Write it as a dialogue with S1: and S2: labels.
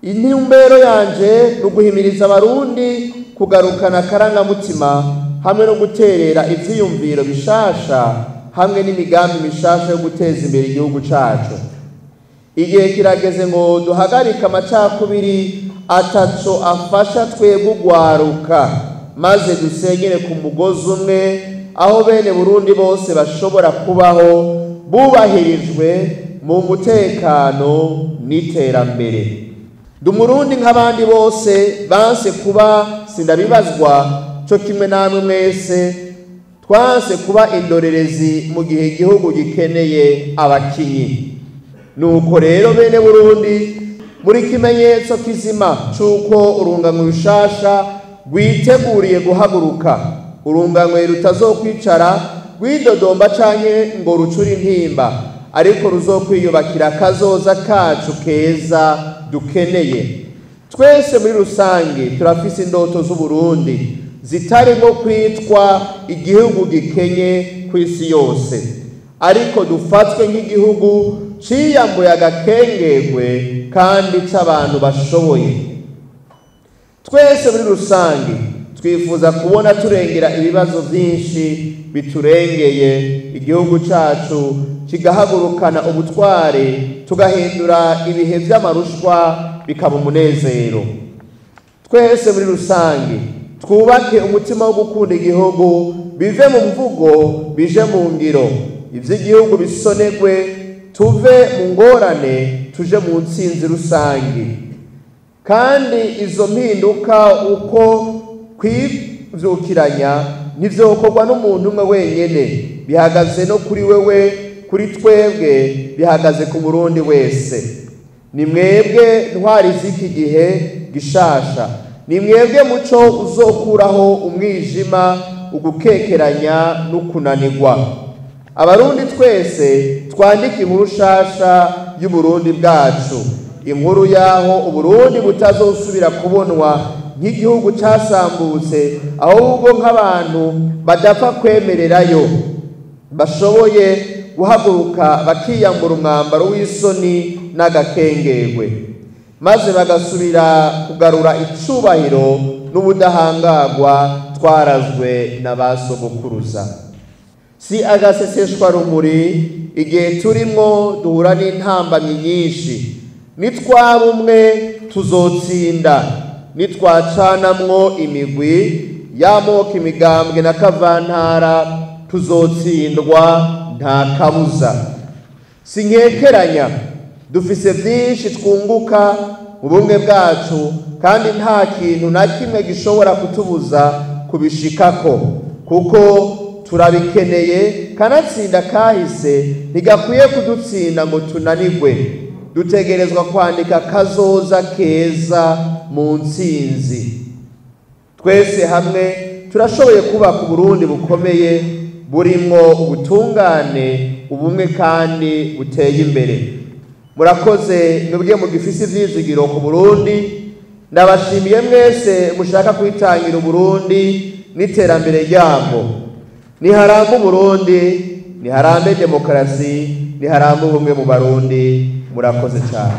S1: Intumbero yanje ni uguhimiriza Abarundi kugarukana akarangamutima hamwe no guterera ivyiyumviro bishasha hamwe n'imigambi mishasha yo guteza imbere igihugu cacu. Igihe kirageze ngo duhagarike amacakubiri ataco afasha twebwe ugwaruka, maze dusenyere ku mugozi umwe aho bene Burundi bose bashobora kubaho bubahirijwe mu mutekano n'iterambere. Ndi Umurundi nk'abandi bose banse kuba sindabibazwa co kimwe namwe mwese, twanse kuba indorerezi mu gihe igihugu gikeneye abakinyi. Nuko rero bene Burundi, muri kimenyetso kizima c'uko urunganwe rushasha rwiteguriye guhaguruka, urunganwe rutazokwicara rwidodomba canke ngo rucure intimba, ariko ruzokwiyubakira akazoza kacu keza dukeneye. Twese muri rusange turafise indoto z'Uburundi zitarimwo kwitwa igihugu gikenye kw'isi yose, ariko dufatwe nk'igihugu ciyambuye agakengegwe kandi c'abantu bashoboye. Twese muri rusange twifuza kubona turengera ibibazo vyinshi biturengeye, igihugu cacu kigahagurukana ubutware, tugahindura ibihe vy'amarushwa bikaba umunezero. Twese muri rusange twubake umutima wo gukunda igihugu, bive mu mvugo bije mu ngiro, ivy'igihugu bisonegwe, tuve mu ngorane tuje mu ntsinzi rusange. Kandi izo mpinduka uko kwivyukiranya ntivyokorwa n'umuntu umwe wenyene, bihagaze no kuri wewe, kuri twebwe, bihagaze ku Murundi wese. Ni mwebwe ntwari z'iki gihe gishasha, ni mwebwe muco uzokuraho umwijima, ugukekeranya n'ukunanirwa. Abarundi twese twandike inkuru shasha y'Uburundi bwacu, inkuru yaho Uburundi butazosubira kubonwa nk'igihugu casambutse, ahubwo nk'abantu badapfa kwemererayo, bashoboye guhaguruka bakiyambura umwambaro w'isoni n'agakengegwe, maze bagasubira kugarura icubahiro n'ubudahangagwa twarazwe na ba sogokuruza. Si agaseseshwa rumuri, igihe turimwo duhura n'intambamyi nyinshi. Nitwaba umwe tuzotsinda, nitwacanamwo imigwi y'amoko, imigambwe na kavantara, tuzotsindwa nta kabuza. Sinkekeranya, dufise vyinshi twunguka mu bumwe bwacu, kandi nta kintu na kimwe gishobora kutubuza kubishikako, kuko turabikeneye. Kanatsinda kahise ntigakwiye kudutsinda ngo tunanirwe. Dutegerezwa kwandika kazoza keza mu ntsinzi. Twese hamwe turashoboye kubaka Uburundi bukomeye, burimwo ubutungane, ubumwe kandi buteye imbere. Murakoze mwebwe mugifise ivyizigiro ku Burundi. Ndabashimiye mwese mushaka kwitangira Uburundi n'iterambere ryabwo. Niharambe Uburundi, niharambe demokarasi, niharambe ubumwe mu Barundi. Murakoze cyane.